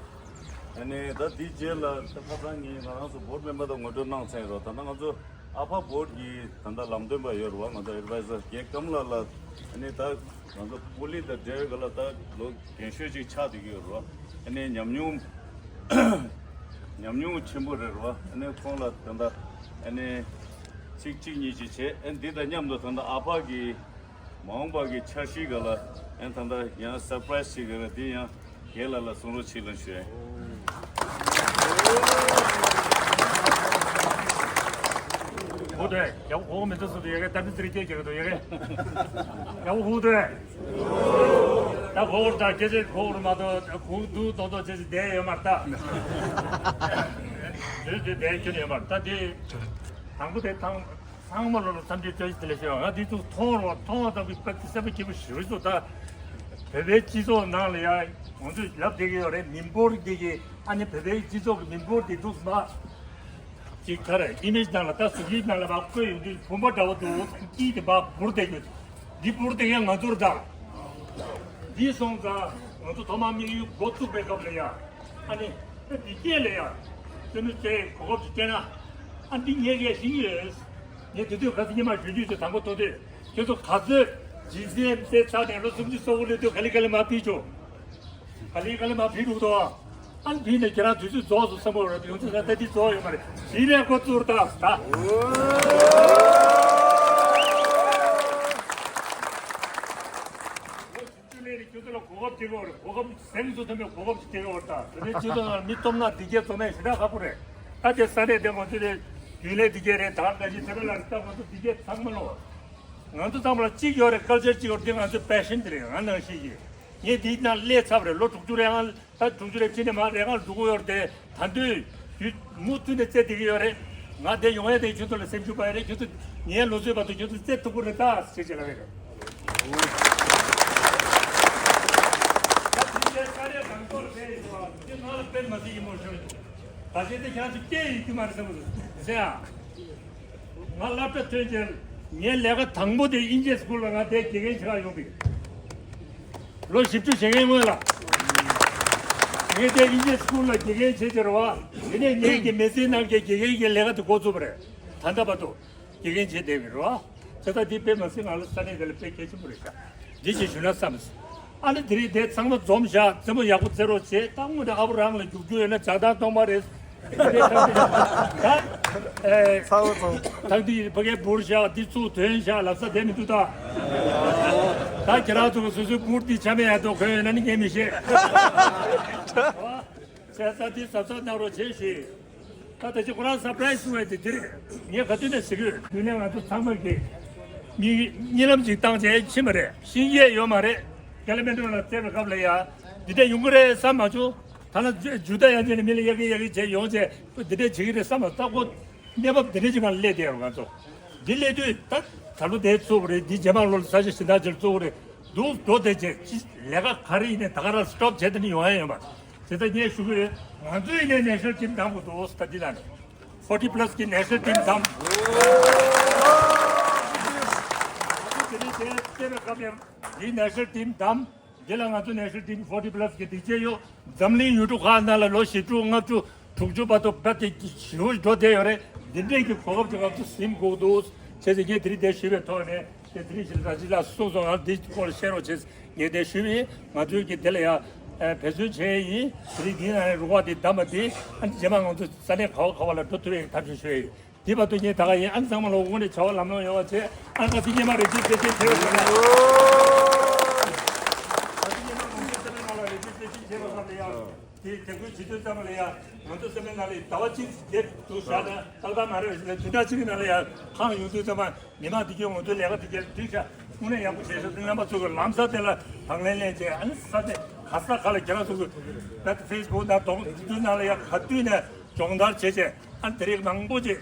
ཨ་ནི་ད་འདིའི་རྗེས་ལ་ད་ཁ་སང་ངས་ང་རང་ཚོ་བོར་ཌི་མེམ་བར་དང་ངོ་སྤྲོད་གནང་ཚར་ཡོད་རེད། ད་ལྟ་ང་ཚོ་ཨ་ཕ་བོར་ཌི་གི་ད་ལྟ་ལམ་སྟོན་པ་ཡོད་རེད་བ། ང་ཚོ་ཨེཌ་ཝའི་ཛར་རྒན་ཀམ་ལགས་ལགས། ཨ་ནི་ད་ང་ཚོ་པུ་ལི་དང་ཌེ་རེག་ལགས་ད་ལོ་རྒན་ཤོས་ཅིག་ཆགས་བསྡད་ཀྱི་ཡོད་རེད་བ། ཨ་ནི་ཉམས་མྱོང་ཉམས་མྱོང་ཆེན་པོ་རེད་རེད་བ། ཨ་ནི་ཁོང་ལ་ད་ལྟ་ཨ་ནི་ཚིག་གཅིག་གཉིས་ཅིག་བྱས། ཨ་ནི་འདི་དང་མཉམ་དུ་ད་ལྟ་ཨ་ཕ་གི་མ་འོངས་པ་གི་འཆར་གཞི་སྒང་ལ་ཨ་ནི་ད་ལྟ་ཡང་སར་པ་རའི་ཛི་ཅིག་ཡོད་རེད། འདི་ཡང་རྒན་ལགས་ལ་གསུང་རོགས་བྱེད་ལ་ཞུ། ཧུ་དེ་ཡག་པོ་གོ་གི་མི་འདུག་ཟེར་དུ་ཡ་གི་ད་མི་ཚེ་རིང་སྐད་རྒྱག་གི་འདུག་ཡ་གི་ཡག་པོ་ཧུ་དེ་ད་གོ་བར་ད་སྐད་ཆ་གོ་བར་མ་གཏོགས་ཧུ་དུ་ཏོག་ཏོག་ཅེས་བསྡད་ཡོད་མ་རེད་ད། དུས་དུས་བསྡད་ཁྱོན་ཡོད་མ་རེད་ད། དེ་དང་པོ་དེ་དང་། ཚང་མ་ལོ་ལ་འཚམས་འདྲི་བཀྲ་ཤིས་བདེ་ལེགས་ཞུ། ང་འདི་ཚོ་མཐོང་རོགས་མཐོང་བ་དང་པོའི་པད་སེམས་པ་སྐྱིད་པོ་ཞུ་སོ། ད་བོད་པའི་སྤྱི་ཚོགས་ནང་ལ་ཡ་ང་ཚོས་ལབ་བསྡད་ཀྱི་ཡོད་རེད། མི་འབོར་འདི་གི་ཨ་ནི་བོད་པའི་སྤྱི་ཚོགས་ཀྱི་མི་འབོར་འདི་འདུག་མ་ཅིག་ག་རེ་ཨི་མེཇ་ནང་ལ་ད་གཟུགས་གཞི་ནང་ལ་མ་བཀོད་ཡོང་དུས་བུམ་པ་འདྲ་བོ་འདུག་དཀྱིལ་དེ་མ་འབུར་བསྡད་ཀྱི་ཡོད། འདི་འབུར་བསྡད་མཁན་ང་ཚོར་ད། འདི་སོང་ཙང་ང་ཚོ་ཐོག་མ་དམིགས་ཡུལ་འགོ་བཙུགས་པའི་སྐབས་ལ་ཡ། ཨ་ནི་ཨ་འདི་སྐད་ལ་ཡ། རྩེད་མོ་རྩེ་གོ་སྐབས་ཅིག་སྤྲད་ན། ཨ་འདི་ངས་ངས་ཤེས་ཀྱི་ཡོད། ངས་དེ་དུས་ག་ཚོད་སྙེ་མ་ཞུ་རྒྱུ་ཞིག་དང་པོ་ཐོག་དུས་ཁྱོད་ཚོ་ག་ཚོད་ཇི་སི་ཨེམ་སི་ཚར་ནས་ལོ་སུམ་ཅུ་སོ་དགུ་སླེབས་དུས་ག་ལེ་ག་ལེ་མ་ཕུལ་ཆོག་ག་ལེ་ག་ལེ་མ་ཕུལ་འདུག་དོ། ཨ་ནི་ཕུལ་ནས་ཁྱེད་རང་དུས་ཚོད་རྫོགས་སོང་བསམ་གྱི་ཡོད་རེད། ཡོང་དུས་ད་ལྟ་འདི་རྫོགས་ཡོད་མ་རེད། གཞི་ནས་འགོ་བཙུགས་ད་ད། ཅུ་ལས་རིགས་ཁྱོད་ཚོ་ལ་གོ་སྐབས་སྤྲད་ཀྱི་ཡོད་རེད། གོ་སྐབས་སེམས་སུ་ཐོན་པའི་གོ་སྐབས་ཅིག་སྤྲད་ཀྱི་ཡོད་རེད། ད་དེ་ནས་ཁྱོད་ཚོ་ལ་མི་སྟོབས་ན་འདི་གས་ཚོ་མེད་ཞེ་དྲག་ཁག་པོ་རེད། ད་དེ་ས་གནས་དེ་ང་ཚོ་ལས་རྒྱུན་ལས་འདི་གས་རེད། ད་ལྟ་ཞིག་ཚེ་རིང་ལགས་ད་ང་ཚོ་འདི་གས་ཚང་མ་ལོ། ང་ཚོ་ཚང་མ་ལ་གཅིག་ཡོད་རེད། ཀལ་ཆར་གཅིག་ཡོད་རེད། དེ་ང་ཚོའི་པེ་ཤན་དེ་རེད། ང་ནང་བཞིན་གྱི་ངས་འདི་ནང་སླེབས་ཚར་བ་རེད། ལོ་དྲུག་ཅུ་རེ་ལྔ་ད་དྲུག་ཅུ་རེ་གཅིག་ནས་མར་རེ་ལྔ་འགྲོ་གི་ཡོད་རེད་དེ། ད་དུང་ཡུ་མུ་མཐུད་ནས་རྩེ་བསྡད་ཀྱི་ཡོད་རེད། ང་དེ་ཡོང་ཡ་དེ་ཁྱོད་ཚོ་ལ་སེམས་ཤུགས་སྤར་ཡ་རེད། ཁྱོད་ཚོ་ངའི་ལོ་ཚོད་བར་དུ་ཁྱོད་ཚོ་རྩེ་ཐུབ་ཀྱི་རེད་ད་ཟེར་བྱས་ལབ་ཡ་རེད། ད་དེ་འདྲའི་ས་རེད་གང་ཐོག་ལ་བསྡད་ཡོད་པ་དེ་ང་ལ་དཔེ་མ་སྲིད་ཡིན་མོ་ཤོད། ད་ཆེད་དེ་ཁྱེད་རང་ཚོ་སྐད་ཡིན་རྒྱུ་མ་རེད་བསམ་གྱི་འདུག་ཟེར་ཡ། ང་སློབ་གྲྭ་ཐོན་རྗེས་ངའི་ལས་ཀ་དང་པོ་དེ་དབྱིན་ཇིའི་སི་ཀུལ་ལ་ང་དེ་དགེ་རྒན་བྱེད་ག་ཡོང་པས། ལོ་བཞི་བཅུ་ཞེ་ལྔའི་སྔོན་ལ། ངས་དེ་དབྱིན་ཇིའི་སི་ཀུལ་ལ་དགེ་རྒན་བྱེད་ཀྱི་རེད་བ། དེ་ནས་ངའི་གི་མི་ཚེའི་ནང་གི་དགེ་རྒན་གྱི་ལས་ཀ་དེ་འགོ་བཙུགས་པ་རེད། ད་ལྟ་བར་དུ་དགེ་རྒན་བྱེད་བསྡད་ཀྱི་རེད་བ། བྱས་ཙང་འདི་དཔེ་མ་སྲིད་ང་ལ་ས་གནས་དེ་ལ་དཔེ་གལ་ཆེན་པོ་རེད་ཤག་འདི་ཅིག་ཞུ་ན་བསམ། ཨ་ནི་དེ་རིང་དེ་ཚང་མ་འཛོམས་བཞག་རྩེད་མོ་ཡག་པོ་རྩེ་རོགས་བྱེད། ད་དངོས་གནས་ཨ་བུ་རང་ལ་རྒྱུག་རྒྱུ་ཡོད་ན་ཇག་ཐང་གཏོང་མ་རེད། ད་ཨེ། ཚང་མ་ཚང་། ཐག་འདི་ཕ་གའི་འབུར་བཞག་འདི་ཚུགས་དོན་བཞག་ལབ་ས་དེ་མི་འདུག་ད། ད་ཁྱེད་རང་ཚོ་གི་སོ་སོའི་འབུར་འདི་ཆ་མེད་ཡ་དོ་གོན་ཡོད་ན་ནི་ངས་མི་ཤེས། བྱས་ཙང་འདི་གཟབ་གཟབ་གནང་རོགས་བྱེད་ཞེས། ད་ད་ཅི་ཁོ་རང་སར་པ་རའི་སི་བཟོ་བའི་དེ་འདིར་ངས་ག་དུས་ནས་ཟེར་གི་ཡོད། དུས་ནས་ང་ཚོ་ཚང་མ་གི་མིག་གཉིད་ལམ་ཅིག་བཏང་བྱས་ཕྱིན་པ་རེད། ཤེས་ཀྱི་ཡོད་མ་རེད། ཀ་ལི་མན་ཊོ་ལ་བཙལ་བའི་སྐབས་ལ་ཡ་འདི་འདྲ་ཡོང་གི་རེད་བསམ་མ་བྱུང་། ད་ལ་ཇུ་ད་ཡང་ཅི་ནས་མི་ལ་ཡ་གི་ཡ་གི་བྱས་ཡོང་བྱས་འདི་འདྲ་བྱེད་ཀྱི་རེད་བསམ་མ་ཐག་པོ་གནས་བབ་འདི་འདྲ་ཅིག་ནང་སླེབས་བསྡད་ཡོད་ང་ཚོ། འདི་སླེབས་དུས་ད་ད་ལོ་དེ་ཚུགས་པ་རེད། འདི་རྗེས་མ་ལོ་ལ་ས་ཆ་གཞན་དག་ཅིག་ལ་བཙུགས་པ་རེད། འདུག་འགྲོ་བསྡད་བྱས་ཅི་ལས་ཀ་ག་རེ་ཡིན་ནའི་ད་ག་རང་སི་ཊོབ་བྱས་དེ་ནི་ཡོང་ཡ་ཡོད་མ་རེད། བྱས་ཙང་ངས་ཞུ་གི་ཡོད། ང་ཚོ་ཡིན་ནའི་ནེ་ཤ་ནལ་ཊིམ་བདམས་དགོས་འདུག་ད་འདི་ལ་ནི་ཕོར་ཊི་པ་ལ་སི་གི་ནེ་ཤ་ནལ་ཊིམ་བདམས། ང་ཚོ་དེ་རིང་དེ་བལྟས་པའི་སྐབས་ནས་འདིའི་ནེ་ཤ་ནལ་ཊིམ་བདམས། འདི་ལ་ང་ཚོ་ནེ་ཤ་ནལ་ཊིམ་ཕོར་ཊི་པ་ལ་སི་གི་སྒྲིག་ཆས་ཡོད། འཛམ་གླིང་ཡུལ་གྲུ་ཁག་ནང་ལ་ལོ་བཞི་བཅུ་ལྔ་བཅུ་དྲུག་ཅུ་བར་དུ་རྦད་དེ་ཞེ་པོ་འགྲོ་བསྡད་ཡོད་རེད། དེ་འདྲས་ཀྱི་གོ་སྐབས་ཀྱི་སྐབས་སུ་ཟིན་དགོས་འདུག་བྱས་ཙང་ངས་དེ་རིང་འདིར་ཞུས་པའི་ཐོག་ནས་དེ་དེ་རིང་ཞིག་ར་ཅི་ལགས་གསུངས་སོང་། ང་འདི་སྐོར་བཤད་རོགས་བྱས་ངས་འདིར་ཞུས་པ་ཡིན། ང་ཚོའི་གི་དེ་ལ་ཡང་འབད་བརྩོན་བྱས་ཡིན། དེ་རིང་འདི་ན་རུ་བ་དེ་བདམས་པ་དེ་ཨ་ནི་རྗེས་མ་ང་ཚོ་ས་གནས་ག་བ་ག་བ་ལ་འགྲོ་ཐུབ་པའི་ཐབས་ཤེས་ཞུ་ཡ་ཡིན། དེ་བར་དུ་ངས་ད་ག་ཡིན། ཨ་ནི་ཚང་མ་ལ་དངོས་གནས་བྱ་བ་ལམ་ལྷོང་ཡོང་བ་བྱས། ཨ་ནི་ཁ་སང་སྔོན་མ་རེ་ཇི་སི་ཊེ་ཤན་བྱས་པ་ཙམ་ལ་ཡང་། ཁ་སང་སྔོན་མ་ང་ཚོའི་ས་གནས་ནང་ལ་རེ་ཇི་སི་ཊེ་ཤན་བྱས་པ་ཙམ་ལ་ཡང་། དེ་དེ་ཁུལ་བྱེད་དུས་ཙམ་ལ་ཡང་ང་ཚོ་སེམས་པའི་ནང་ལ་ཟླ་བ་གཅིག་བརྒྱད་དུ་བཞག་ན་ཏག་ཏག་མ་རེད་པས། དུས་ཚོད་གཅིག་གི་ནང་ལ་ཡང་ཐང་ཡོང་དུས་ཙམ་པ་མི་མང་དེ་གས་ང་ཚོའི་ལས་ཀ་དེ་གས་འགྲིག་ཤག་དངོས་གནས་ཡག་པོ་བྱས་ཤག་རྣམ་པ་ཚོ་གི་ལམ་སང་དེ་ལ་དང་ལེན་ལེན་བྱས། ཨ་ནི་ས་གནས་ག་ས་ག་ལ་ཁྱེད་རང་ཚོ་གི་ད་ལྟ་ཕེ་སི་བུག་དང་དོག་དེ་ཚོའི་ནང་ལ་ཡང་ག་དུས་ནས་སྦྱོང་བརྡར་བྱས་བྱས། ཨ་ནི་དེ་རིགས་མང་པོ་ཅིག་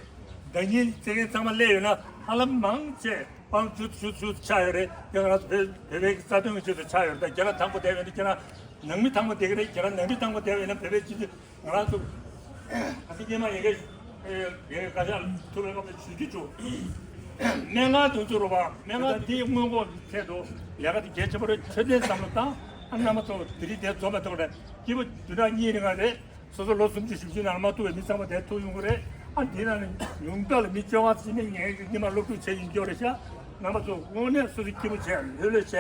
ཟླ་ཉིན་བཙལ་མཁན་ཚང་མ་སླེབས་ཡོད་ན་ཧ་ལམ་མང་ཆེ་པང་ཆུ་ཆུ་ཆུ་ཆགས་ཡོད་རེད། དེ་ང་རང་ཚོ་བོད་བོད་པའི་རྩ་དོན་གྱི་ཆེད་དུ་ཆགས་ཡོད་རེད། ད་ཁྱེད་རང་དང་པོ་བསྡད་པ་ཡིན་ན་ཁྱེད་རང་ནང་མི་དང་པོ་བསྡད་ཀྱི་རེད། ཁྱེད་རང་ནང་མི་དང་པོ་བསྡད་པ་ཡིན་ན་བོད་པའི་སྤྱི་ཚོགས་ང་རང་ཚོ་ཨ་ཙི་སྐྱེས་མ་ཡིན་གྱི་ཡིན་གྱི་བཀའ་ཤག་ཐུག་པའི་སྐབས་ལ་ཞུ་རྒྱུ་བྱུང་། སྨན་ཁང་དུ་ཚུར་རོགས་པ་སྨན་ཁང་དེའི་སྔོན་འགོག་ཐད་དུ་ལས་ཀ་དེ་གལ་ཆེན་པོ་རེད། འཕྲོད་བསྟེན་བསམ་བློ་བཏང་། ཨ་རྣམ་པ་ཚོ་དེ་རིང་དེ་འཛོམས་པའི་ཐོག་ནས་སྐྱིད་པོ་བདུན་ཕྲག་གཉིས་རིང་ལ་རེད། སོ་སོ་ལོ་སུམ་ཅུ་བཞི་བཅུ་ནང་མ་ཐུག་པའི་མི་ཚང་མ་དེ་ཐུག་ཡོང་གི་རེད། ཨ་འདི་ནང་ནས་ཉུང་མཐའ་ལ་མི་བཅོ་ལྔ་ཙམ་ནས་ངས་ཉི་མ་སློབ་ཕྲུག་བྱས་ཡིན་སྐྱོ་རེད་ཤག་རྣམ་པ་ཚོ་དངོས་གནས་སོ་སོ་སྐྱིད་པོ་བྱས་ལྷོད་ལྷོད་བྱས་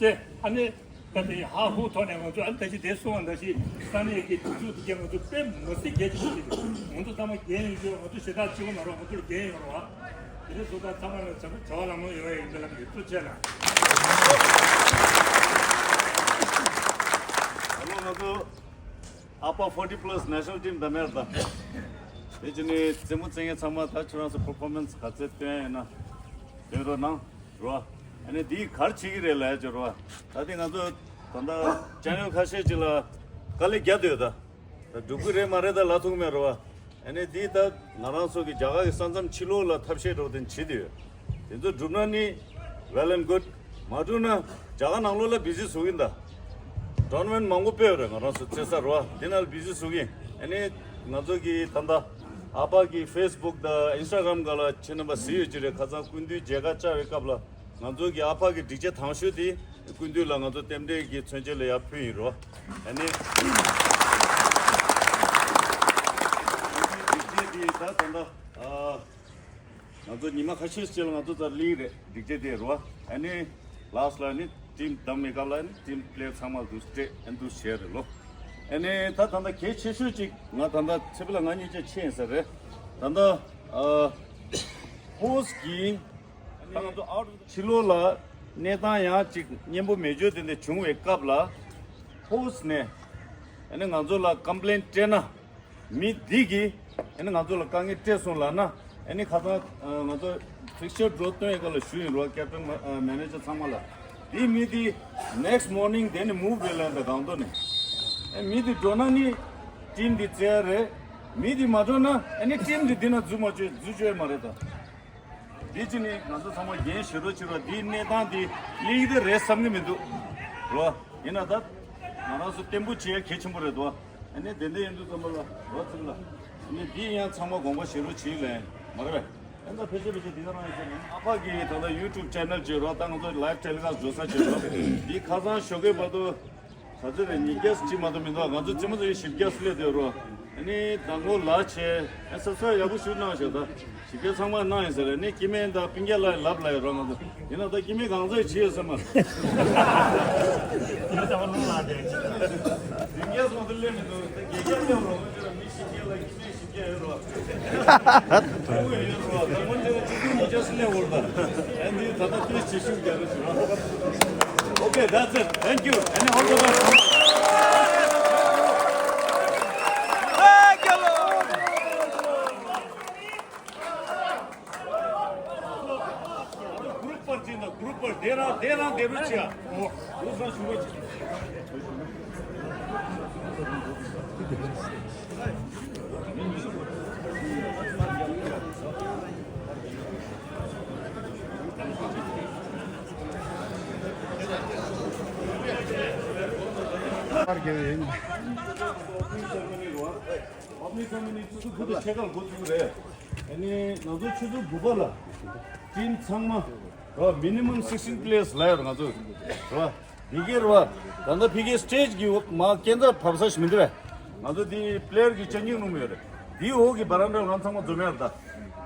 བྱས། ཨ་ནི་ད་ལྟའི་ཧ་ཧུ་ཐོག་ནས་ང་ཚོ་ཨ་ནི་ད་ཅི་དེ་སོང་བ་འདྲ་ཞིག་ས་གནས་ཀྱི་སྒྲིག་འཛུགས་དེ་གས་ང་ཚོ་དཔེ་མི་སྲིད་གལ་ཆེན་པོ་ཞིག་རེད། ང་ཚོ་ཚང་མ་རྒན་ཡོད་ཀྱི་ང་ཚོ་ཞེ་དྲག་གཅིག་པོ་མ་རེད། ང་ཚོར་རྒན་ཡོད་རེད་བ། དེ་རིང་སོ་ད་ཚང་མ་ལ་བྱ་བ་བྱ་བ་ལམ་ལྷོང་ཡོང་ཡ་ཡིན་པའི་ལམ་ཡོད་ཚུལ་བྱས་ལ། ད་ལོ་ང་ཚོ། ཨ་ཕ་ཕོར་ཊི་པ་ལ་སི་ནེ་ཤ་ནལ་ཊིམ་ད་མེར་ད། དེ་བྱས་ནས་རྩེད་མོ་རྩེ་མཁན་ཚང་མ་ད་ཁྱོད་རང་ཚོ་པར་ཕོར་མན་སི་ག་ཚོད་སྟོན་ཡོད་ན་སྟོན་རོགས་གནང་རོགས། ཨ་ནི་འདིས་ག་རེ་བྱེད་ཀྱི་རེད་ལབ་ཡ་ཅིག་རོགས། ད་ལྟ་ང་ཚོ་ད་ལྟ་ཅེ་ནལ་ཁ་ཤས་ཅིག་ལ་དཀའ་ལས་རྒྱག་བསྡད་ཡོད་ད། ད་འགྲུབ་ཀྱི་རེད་མ་རེད་ད་ལབ་ཐུབ་མེད་རོགས། ཨ་ནི་འདི་ད་ང་རང་ཚོ་གི་རྒྱ་གར་གྱི་ས་མཚམས་ཕྱི་ལོགས་ལ་ཐབས་ཤེས་འདྲ་བོ་དེ་བྱེད་དུ་ཡོད། དེ་ཚོ་འགྲུབ་ན་ནི་well and good། མ་འགྲུབ་ན་རྒྱ་གར་ནང་ལོགས་ལ་བི་ཟི་བཟོ་གི་ཡིན་ད། ཊོར་ན་མེན་ཊི་མང་པོ་སྤེལ་ཡོད་རེད། ང་རང་ཚོ་རྩེད་ས་རོ་དེ་ནང་ལ་བི་ཟི་བཟོ་གི་ཡིན། ཨ་ནི་ང་ཚོ་གི་ད་ལྟ་ཨ་ཕ་གི་ཕེ་སི་བུག་དང་ཨིན་སི་ཊ་གྷ་རམ་སྒང་ལ་ཁྱེད་རྣམ་པ་གཟིགས་ཡོད་ཀྱི་རེད། ཁ་སང་སྐུ་མདུན་མཇལ་ཁ་བཅར་བའི་སྐབས་ལ། ང་ཚོ་གི་ཨ་ཕ་གི་སྒྲིག་ཆས་དང་ཤོས་དེ་སྐུ་མདུན་ལ་ང་ཚོ་རྟེན་འབྲེལ་གྱི་མཚོན་བྱེད་ལ་ཡར་ཕུལ་ཡིན་རོ། ཨ་ནི་སྒྲིག་ཆས་དེ་ད་ད་ལྟ་ཨ་ང་ཚོ་ཉི་མ་ཁ་ཤས་ཤིག་ལ་ང་ཚོ་ད་ལིང་རེད་སྒྲིག་ཆས་དེ་རོ། ཨ་ནི་ལ་སི་ཊི་ལ་ནི་ཊིམ་བདམས་པའི་སྐབས་ལ་ནི་ཊིམ་པི་ལེ་ཡར་ཚང་མ་འདུག་སྤྲད་ཨ་འདུག་བྱས་རེད་ལོ། ཨ་ནི་ད་ད་ལྟ་གལ་ཆེ་ཤོས་ཅིག་ང་ད་ལྟ་ཚེ་འཕེལ་ལགས་ང་གཉིས་ཆ་ཆེ་ཡིན་ས་རེད། ད་ལྟ་ཨ་ཧོ་སི་ཊི་གི་ད་ང་ཚོ་ཨའུ་ཊི་ཕྱི་ལོགས་ལ་གནས་སྟངས་ཡང་ཅིག་སྙན་པོ་མེད་རྒྱུ་དེ་འདྲ་བྱུང་བའི་སྐབས་ལ་ཧོ་སི་ཊི་ནས་ཨ་ནི་ང་ཚོ་ལ་ཀམ་པི་ལེན་སྤྲད་ན་མི་འདི་གིས་ཨ་ནི་ང་ཚོ་ལ་དཀའ་ངལ་སྤྲད་སོང་ལབ་ན་ཨ་ནི་ཁ་སང་ང་ཚོ་ཕིག་ཅར་ཌོ་སྟོན་ཡས་སྐབས་ལ་ཞུས་ཡིན་རོགས། ཀེབ་ཊན་མེ་ནེ་ཇར་ཚང་མ་ལ་འདི་མི་འདི་ནེག་སི་ཊི་མོར་ནིང་དེ་ནི་མུ་ཝི་བེ་ལ་ཡིན་ད་གང་དོ་ནི་ཨ་མི་འདི་འགྲོ་ན་ནི་ཊིམ་འདི་རྩེ་ཡ་རེད། མི་འདི་མ་འགྲོ་ན་ཨ་ནི་ཊིམ་འདི་འདི་ན་འཛུལ་མ་བཅུག་འཛུལ་བཅུག་ཡ་མ་རེད་ད། འདི་ཅི་ནི་ང་ཚོ་ཚང་མ་རྒན་ཞེ་རོ་ཆེ་རོ་འདིའི་གནས་སྟངས་འདི་ལེགས་ཏེ་རེད་བསམ་གི་མི་འདུག་རོ། ཡིན་ན་ད་ང་རང་ཚོ་བརྟན་པོ་བྱེད་ཡ་གལ་ཆེན་པོ་རེད་དོ། ཨ་ནི་དེ་འདྲ་ཡིན་དུས་ཙམ་པ་ལ་རོ་ཚིག་ལ་ཨ་ནི་འདི་ཡང་ཚང་མ་དགོངས་པ་ཞེ་རོ་བྱེད་ལེ་མ་རེད་པས། ཨ་ནི་ད་ཕལ་ཆེར་ཕལ་ཆེར་འདི་ག་རང་ཡིན་ཟེར་ན་ཨ་ཕ་གི་ད་ལྟ་ཡུ་ཊུབ་ཆེ་ནལ་བྱེད་རོ། ད་ང་ཚོ་ལའིབ་ཊེ་ལི་ཀ་སི་ཊི་བཟོ་ས་བྱེད་རོ། འདི་ཁ་སང་ཞོགས་ཀའི་བར་དུ། ད་ཚོད་རེད། ཉིས་བརྒྱ་གཅིག་མ་གཏོགས་མི་འདུག་ང་ཚོ་རྩེད་མོ་རྩེ་བཞི་བརྒྱ་སླེབས་བསྡད་རོ། ཨ་ནི་མདང་དགོང་ལ་བྱས་ཨ་ས་ས་ཡག་པོ་ཞིག་གནང་བཞག་ད་བཞི་བརྒྱ་ཚང་མ་གནང་ཡིན་ཟེར་རེད། ཨ་ནི་སྐྱེ་དམན་དང་སྤུན་ཀྱག་ལ་ལབ་ལ་ཡོད་རོ། ང་ཚོ་ཡིན་ན་ད་སྐྱེ་དམན་གང་ཚད་བྱེད་ཡོད་ས་མ་རེད། བཞི་བརྒྱ་ཚང་མ་སླེབས་མི་འདུག་ད་བརྒྱད་བརྒྱ་སླེབས་རོ། ང་ཚོ་མི་བཞི་བརྒྱ་ལ་སྐྱེ་དམན་བཞི་བརྒྱ་ཡོད་རོ། ཨོ་ཁེ། Okay, that's it. Thank you and all the best. Group པར་ཅིག་ན་group པར་དེ་རང་དེ་རང་དེ་རུ་ཆ། འོ། འོ་ས་ཞུ་བ་ཅིག Public company ཆུ་ཚོད་དགུ་དང་ཕྱེད་ཀ་ལ་འགོ་བཙུགས་རེད། ཨ་ནི་ང་ཚོ་ཆུ་ཚོད་དགུ་པ་ལ་team ཚང་མ་རོ། Minimum sixteen players ལ་ཡོད་རེད་ང་ཚོ་རོ། འདི་གའི་རེད་བ། ད་ལྟ་ཕ་གིའི་stage གི་འོག་མ་སྐས་འཛེག་བབས་ས་ཞིག་མི་འདུག་བས། ང་ཚོ་འདི་player གི་ཆ་སྙིང་སྣུམ་ཡོད་རེད། དེའི་འོག་གི་བར་འདྲ་ང་ཚང་མ་འཛོམས་ཡག་ད།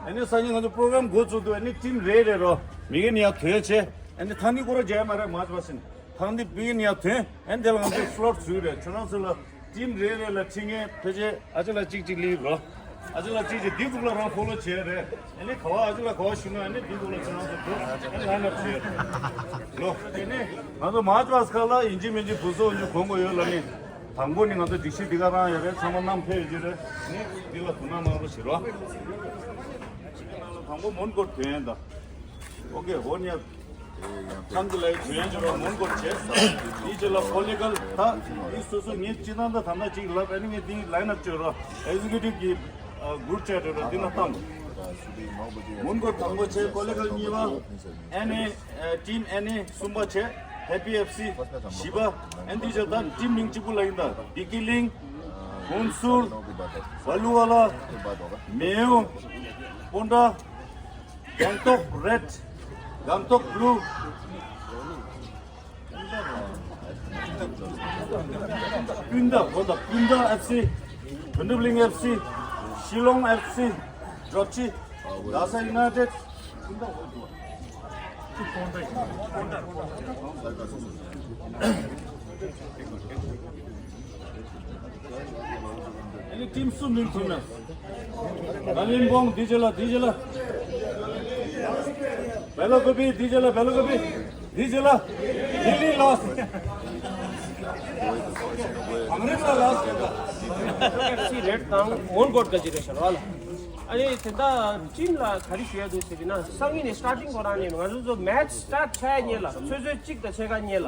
ཨ་ནི་སང་ཉིན་ང་ཚོ་པྲོ་གྲམ་འགོ་བཙུགས་དུས་ཨ་ནི་ཊིམ་རེ་རེ་རོ། མི་གི་ནི་ཡག་དོན་ཆེ། ཨ་ནི་ཐང་ནི་ཀོ་ར་ཇའི་མ་རེ་མ་ཅི་བ་སིན། ཐང་འདི་པི་ཡིན་ཡ་ཐོན། ཨན་དེ་ལ་ང་ཚོ་སི་ལོཊ་བཟོས་རེད། ཁྱོད་རང་ཚོ་ལ་ཊིམ་རེ་རེ་ལ་ཁྲི་ངན་ཕལ་ཆེར་ཨ་ཅག་ལ་གཅིག་གཅིག་ལིབ་རོ། ཨ་ཅག་ལ་གཅིག་གཅིག་འདི་ཚོ་ལ་རང་ཕོ་ལོ་བྱས་རེད། ཨ་ནི་ག་བ་ཨ་ཅག་ལ་ག་བ་ཞུ་ན་ཨ་ནི་འདི་ཚོ་ལ་ཁྱོད་རང་ཚོ་འགྲོ། ཨ་ནི་ལ་ན་བྱས་རོ། ཨ་ནི་ང་ཚོ་མ་ཅི་བ་སི་ཁ་ལ་ཡིན་གཅིག་མིན་གཅིག་བུ་སོ་ཡིན་གཅིག་གོང་གོ་ཡོད་ལ་ནི། དང་པོ་ནི་ང་ཚོ་སྒྲིག་གཞི་འདི་ག་རང་ཡོད་རེད། ཚང་མ་བསྣམས་ཕེབས་ཡོད་ཀྱི་རེད། ནི་འདི་ལ་དུ་ན་མང་པོ་ཞིག་རོ། དང་པོ་མོན་གྷོ་ཐོན་ཡན་ད། ཨོ་ཀེ་ཧོ་ནི་ཡ། ཐང་གི་ལའི་ཇུ་ཡན་ཇུ་རོ་མོན་གྷོ་བྱས། དེའི་རྗེས་ལ་ཀོ་ལི་གལ་ད་འདི་སོ་སོ་ངས་སྤྱི་བཏང་ད་ད་ལྟ་ཅིག་ལབ། ཨ་ནི་ངས་འདི་ལའིན་ཨབ་བཅོས་རོ། ཨེག་ཛི་ཀིའུ་ཊིབ་ཀྱི་གུ་རུབ་ཆེ་ཊི་རོ་འདི་ན་བཏང་། མོན་གྷོ་དང་པོ་བྱས། ཀོ་ལི་གལ་གཉིས་པ། ཨེན་ཨེ་ཊིམ་ཨེན་ཨེ་གསུམ་པ་བྱས། ཧེ་པི་ཨེཕ་སི་བཞི་པ། ཨ་ནི་འདི་རྗེས་ད་ཊིམ་མིང་གཅིག་པུ་ལ་ཡིན་ད། བི་ཀི་ལིང་། ཧུན་སུར། བ་ལུ་ཝ་ལ། མེའོ། པོན་ཏྲ། གང་ཏོག་རེད། གང་ཏོག་བླུ། སྤུན་ཟླ་གོ་ད། སྤུན་ཟླ་ཨེཕ་སི། དོན་གྲུབ་གླིང་ཨེཕ་སི། ཤི་ལོང་ཨེཕ་སི། འབྲོག་སྤྱི། རྡ་ས་ཡུ་ནའི་ཊེཌ། ཨ་ནི་ཊིམ་གསུམ་མིང་ཐོན་ན། ན་ལིན་བོང་། དེའི་རྗེས་ལ། དེའི་རྗེས་ལ། བེ་ལ་ཀོ་པི། དེའི་རྗེས་ལ། བེ་ལ་ཀོ་པི། དེའི་རྗེས་ལ། ལི་ལི་ལོས། གང་རེད་ལ་ལོས་ཡོད་ད། ཨེཕ་སི་རེད་དང་མོན་གྷོ་ག་ཅི་རེད་ཤར་བ་ལ། ཨ་ནི་དེ་འདྲ་ཊིམ་ལ་ག་རེ་ཞུ་ཡ་འདུག་ཟེར་བས་ན། སང་ཉིན་ནས་སི་ཊར་ཊིང་ཁོ་རང་ནས་ང་ཚོ་ཚོ་མེ་ཆི་སི་ཊར་ཊི་བྱས་ཉེ་ལ་ཆུ་ཚོད་གཅིག་དང་ཕྱེད་ཀ་ཉེ་ལ།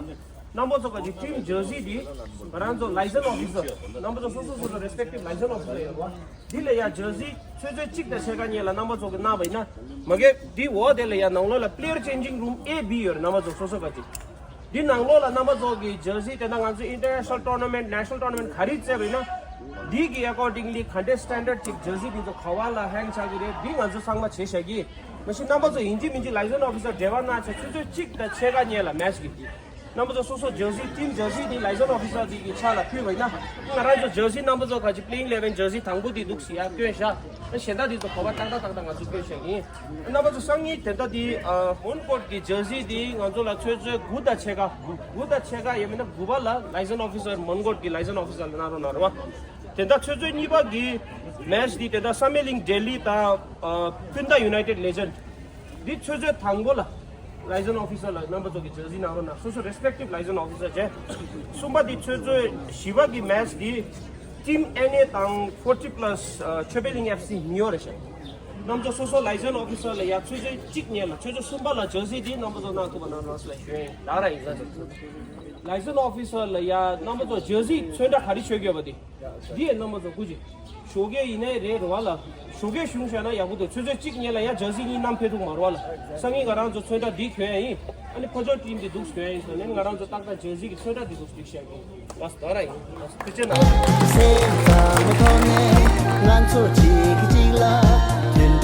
རྣམ་པ་ཚོ་ག་ཅིག་ཊིམ་ཇར་སི་འདི་ང་རང་ཚོ་ལའི་སན་ཨོ་ཕི་སར། རྣམ་པ་ཚོ་སོ་སོ་སོ་སོ་རེ་སི་པེག་ཊིབ་ལའི་སན་ཨོ་ཕི་སར་ཡོད་རེད་བ། འདི་ལ་ཡ་ཇར་སི་ཆུ་ཚོད་གཅིག་དང་ཕྱེད་ཀ་ཉེ་ལ་རྣམ་པ་ཚོ་གི་གནང་བ་ཡིན་ན་མ་གི། འདི་འོག་དེ་ལ་ཡ་ནང་ལོགས་ལ་པི་ལེ་ཡར་ཆེན་ཇིང་རུམ་ཨེ་བི་ཡོད་རེད། རྣམ་པ་ཚོ་སོ་སོ་ག་ཅིག་འདི་ནང་ལོགས་ལ་རྣམ་པ་ཚོ་གི་ཇར་སི་དེ་འདྲ་ང་ཚོ་ཨིན་ཊར་ནེ་ཤ་ནལ་ཊོར་ན་མེན་ཊི་ནེ་ཤ་ནལ་ཊོར་ན་མེན་ཊི་ག་རེ་རྩེ་བ་ཡིན་ན། འདི་གི་ཨེ་ཀོར་ཌིང་ལི་ག་འདྲའི་སི་ཊན་ཌར་ཌི་ཅིག་ཇར་སི་འདི་ཚོ་ག་བ་ལ་ཧེང་ཆགས་ཀྱི་རེད། འདི་ང་ཚོ་ཚང་མ་བྱས་བཞག་གི། མ་གཞི་རྣམ་པ་ཚོ་ཡིན་གཅིག་མིན་གཅིག་ལའི་སན་ཨོ་ཕི་སར་འབྲེལ་བ་གནང་བྱས་ཆུ་ཚོད་གཅིག་དང་ཕྱེད་ཀ་ཉེ་ལ་མེ་ཆི་གི། རྣམ་པ་ཚོ་སོ་སོ་ཇར་སི་ཊིམ་ཇར་སི་འདི་ལའི་སན་ཨོ་ཕི་སར་འདི་གི་ཕྱག་ལ་ཕུལ་བ་ཡིན་ན། ང་རང་ཚོ་ཇར་སི་རྣམ་པ་ཚོ་ག་ཅིག་པི་ལེ་ཡིང་ཨི་ལེ་ཝན་ཇར་སི་དང་པོ་འདི་འདུག་སེ་ཡར་བསྐྱོན་བཞག་ཨ་གཞན་དག་འདི་ཚོ་ག་བ་ཏག་ཏག་ཏག་ཏག་ང་ཚོ་བསྐྱོན་བཞག་ཡིན། རྣམ་པ་ཚོ་སང་ཉིན་དེ་འདྲ་འདི་ཨ་མོན་གྷོ་གི་ཇར་སི་འདི་ང་ཚོ་ལ་ཆུ་ཚོད་དགུ་དང་ཕྱེད་ཀ་དགུ་དང་ཕྱེད་ཀ་ཡང་མིན་ན་དགུ་པ་ལ་ལའི་སན་ཨོ་ཕི་སར་མོན་གྷོ་གི་ལའི་སན་ཨོ་ཕི་སར་ལ་གནང་རོགས་གནང་རོགས། དེ་འདྲ་ཆུ་ཚོད་གཉིས་པ་གི་མེ་ཆི་འདི་དེ་འདྲ་བསམ་ཡས་གླིང་ལྡི་ལི་དང་ཨ་སྤུན་ཟླ་ཡུ་ནའི་ཊེཌ་ལེ་ཇེན་ཌི། འདི་ཆུ་ཚོད་དང་པོ་ལ་ལའི་སན་ཨོ་ཕི་སར་ལ་རྣམ་པ་ཚོ་གི་ཇར་སི་གནང་རོགས་གནང་། སོ་སོ་རེ་སི་པེག་ཊིབ་ལའི་སན་ཨོ་ཕི་སར་བྱས། གསུམ་པ་འདི་ཆུ་ཚོད་བཞི་པ་གི་མེ་ཆི་འདི་ཊིམ་ཨེན་ཨེ་དང་ཕོར་ཊི་པ་ལ་སི་ཆོས་འཕེལ་གླིང་ཨེཕ་སི་མི་ཡོད་རེད་ཤག་རྣམ་ཚོ་སོ་སོ་ལའི་སན་ཨོ་ཕི་སར་ལ་ཡ་ཆུ་ཚོད་གཅིག་ཉེ་ལ་ཆུ་ཚོད་གསུམ་པ་ལ་ཇར་སི་འདི་རྣམ་པ་ཚོ་གནང་ཐུབ་པ་གནང་རོགས་ཟེར་ཞུ་ཡིན། ད་ར་ཡིན་ས་ཆོག་ལའི་སན་ཨོ་ཕི་སར་ལ་ཡ་རྣམ་པ་ཚོ་ཇར་སི་ཚོན་ཁྲ་ག་རེ་མཆོད་ཀྱི་ཡོད་པ་འདི། འདི་ཡི་རྣམ་པ་ཚོ་སྐུ་མཁྱེན། ཞོགས་ཀས་ཡིན་ནའི་རེད་རེད་བ་ལ། ཞོགས་ཀས་གཞུང་བཞག་ན་ཡག་པོ་འདུག་ཆུ་ཚོད་གཅིག་ཉེ་ལ་ཡ་ཇར་སི་གཉིས་བསྣམས་ཕེབས་ཐུབ་མ་རེད་བ་ལ། སང་ཉིན་ང་རང་ཚོ་ཚོན་ཁྲ་འདི་གྱོན་ཡ་ཡིན། ཨ་ནི་ཕོ་ཅོ་ཊིམ་འདི་འདུག་གྱོན་ཡ་ཡིན་ཟེར་ནས་ང་རང་ཚོ་ཏག་ཏག་ཇར་སི་གི་ཚོན་ཁྲ་འདི་འདུག་སྒྲིག་བཞག་གི་ཡིན། ལགས་སོ་ད་ར་ཡིན། ལགས་སོ་ཐུགས་རྗེ་གནང་། སེམས་ཙམ་མི་ཐོག་ནས་ང་ཚོ་གཅིག་གིས་གཅིག་ལ་མཐུན་